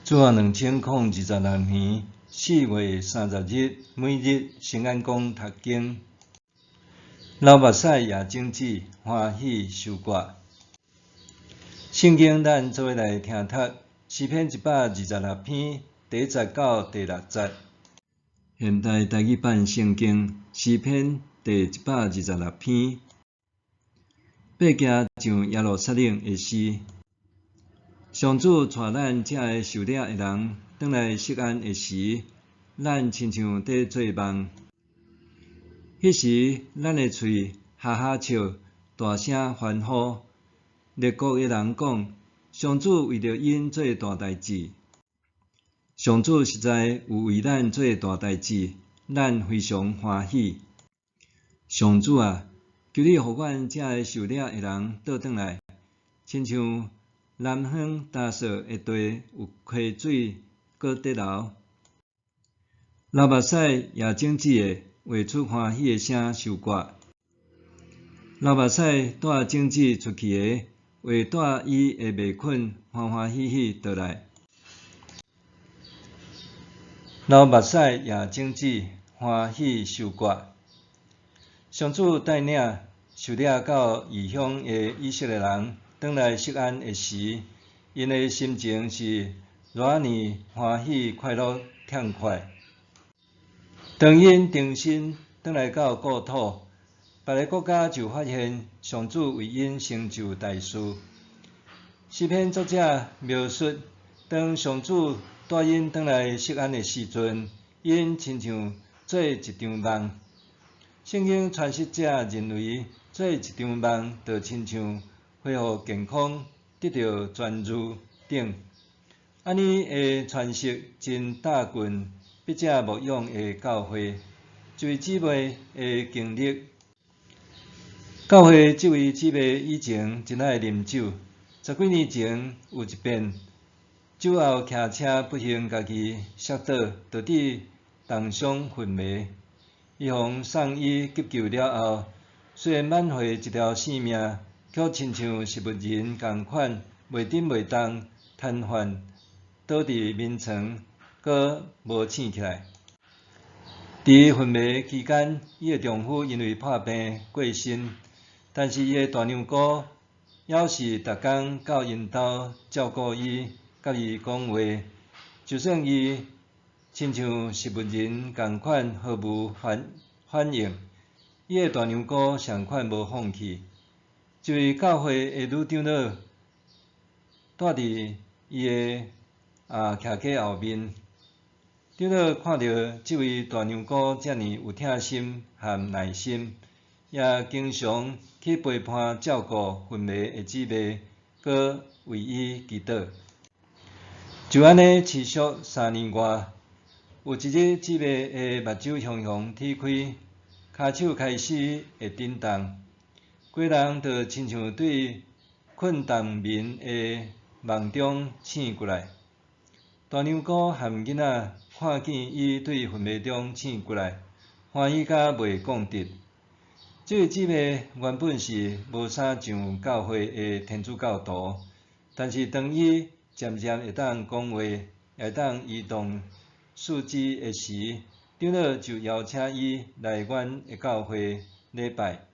主後2026年4月30日，每日聖安講讀經，流目屎也種子，歡喜收割。聖經咱做伙來聽讀詩篇126篇第一節到第六節。現代台語版聖經詩篇第一百二十六篇，爬行上耶路撒冷的詩。上主帶咱這个受掠的人轉來錫安的時，咱親像佇做夢。彼時，咱的喙哈哈笑，大聲歡呼。列國的人講：上主為著𪜶做大代誌。上主實在有為咱做大代誌，咱非常歡喜。上主啊，求你予阮這个受掠的人倒轉來，親像南方乾燥的地有溪水閣滴流。流目屎也種子的，發出歡喜的聲收割。流目屎帶種子出去的，會帶伊的麥捆歡歡喜喜倒來。流目屎也種子，歡喜收割。上主帶領受掠到異鄉的以色列人轉來錫安的時，𪜶的心情是偌爾歡喜、快樂、暢快。當𪜶重新轉來到故土，別个國家就發現上主為𪜶成就大事。詩篇作者描述，當上主帶𪜶轉來錫安的時陣，𪜶親像做一場夢。聖經詮釋者認為，做一場夢就親像恢復健康、得著痊癒等。按呢的詮釋真貼近筆者牧養的教會這位姊妹的經歷。教會這位姊妹以前真愛啉酒，十幾年前有一遍，酒後騎車不幸家己摔倒，導致重傷昏迷。伊予送醫急救了後，雖然挽回一條性命，卻親像植物人仝款，袂振袂動，癱瘓倒佇眠床，閣無醒起來。佇昏迷期間，伊的丈夫因為破病過身，但是伊的大娘姑猶是逐工到𪜶兜照顧伊，佮伊講話，就算伊親像植物人仝款毫無反應，伊的大娘姑仝款無放棄。這位教會的女長老蹛佇伊的徛家後面，長老看著這位大娘姑遮爾有疼心和耐心，也經常去陪伴照顧昏迷的姊妹，閣為伊祈禱。就按呢持續3年外，有一日姊妹的目睭雄雄鐵開，跤手開始會振動，規人就親像對困冬眠的夢中醒過來。大娘姑和囡仔看見伊對昏迷中醒過來，歡喜甲袂講得。這位姊妹原本是無啥上教會的天主教徒，但是當伊漸漸會當講話，會當移動四肢的時，長老就邀請伊來阮的教會禮拜。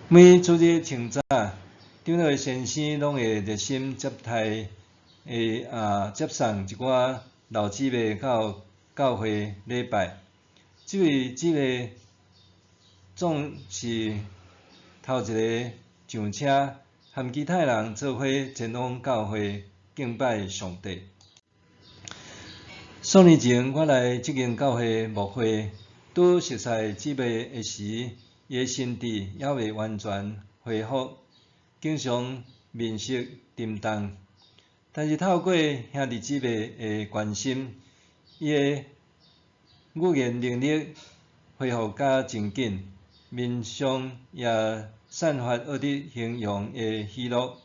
每主日清早，長老的先生攏會熱心接待的接送一寡老姊妹到教會禮拜。這位姊妹總是頭一个上車，和其他人做伙前往教會敬拜上帝。數年前，我來這間教會牧會，拄熟似姊妹的時，伊的心智猶未完全恢復，經常面色沉重。但是透過兄弟姊妹的關心，伊的語言能力恢復甲真緊，面上也散發學得形容的喜樂。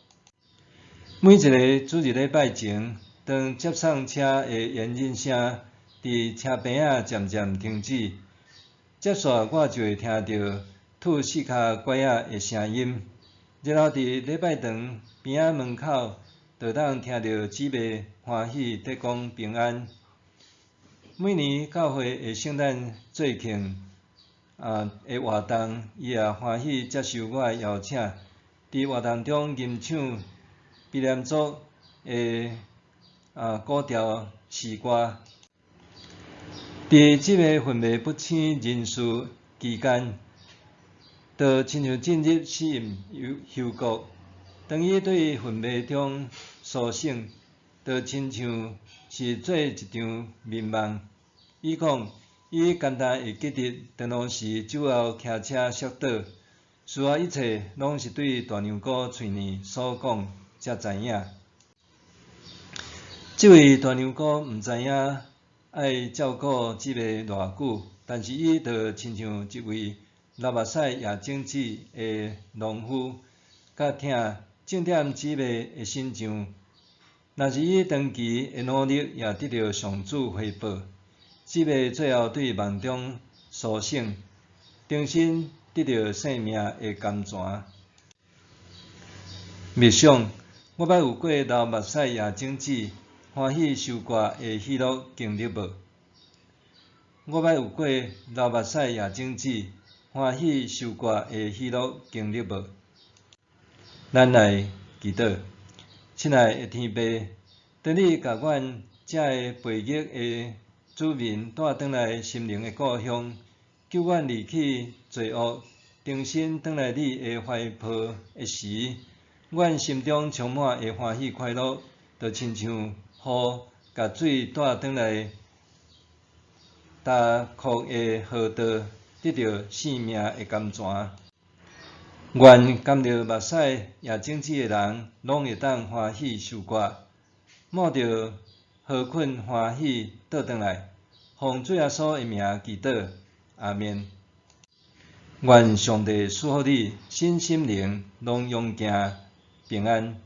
每一个主日禮拜前，當接送車的引擎聲佇車邊仔漸漸停止，接煞我就會聽著吐四跤拐仔的聲音，然後佇禮拜堂邊仔門口就當聽著姊妹歡喜佇講平安。每年教會的聖誕節慶的活動，伊也歡喜接受我的邀請，佇活動中吟唱卑南族的古調詩歌。佇這个昏迷不省人事期間，就親像進入死蔭幽谷。當伊對昏迷中甦醒，就親像是做一場眠夢。伊講，伊敢若會記得當時酒後騎車摔倒，事後一切攏是對大娘姑喙爾所講才知影。這位大娘姑毋知影愛照顧這个偌久，但是伊就親像一位流目屎野種子的農夫，佮疼正點姊妹的身上。若是伊長期的努力，也得著上主回報。姊妹最後對夢中甦醒，重新得著生命的甘泉。默想，我捌有過流目屎野種子，歡喜收割的喜樂經歷無？我捌有過流目屎野種子，歡喜收割的喜樂經歷無？咱來祈禱，親愛的天父，當你共阮這个背逆的子民帶轉來心靈的故鄉，救阮離棄罪惡，重新轉來你的懷抱的時，阮心中充滿的歡喜快樂，就親像雨共水帶轉來乾涸的河道，得著生命的甘泉。願甘著目屎野種子的人，攏會當歡喜收割，冒著河困歡喜倒轉來，奉主耶穌的名祈禱，阿們。願上帝賜福你，身心靈攏勇健平安。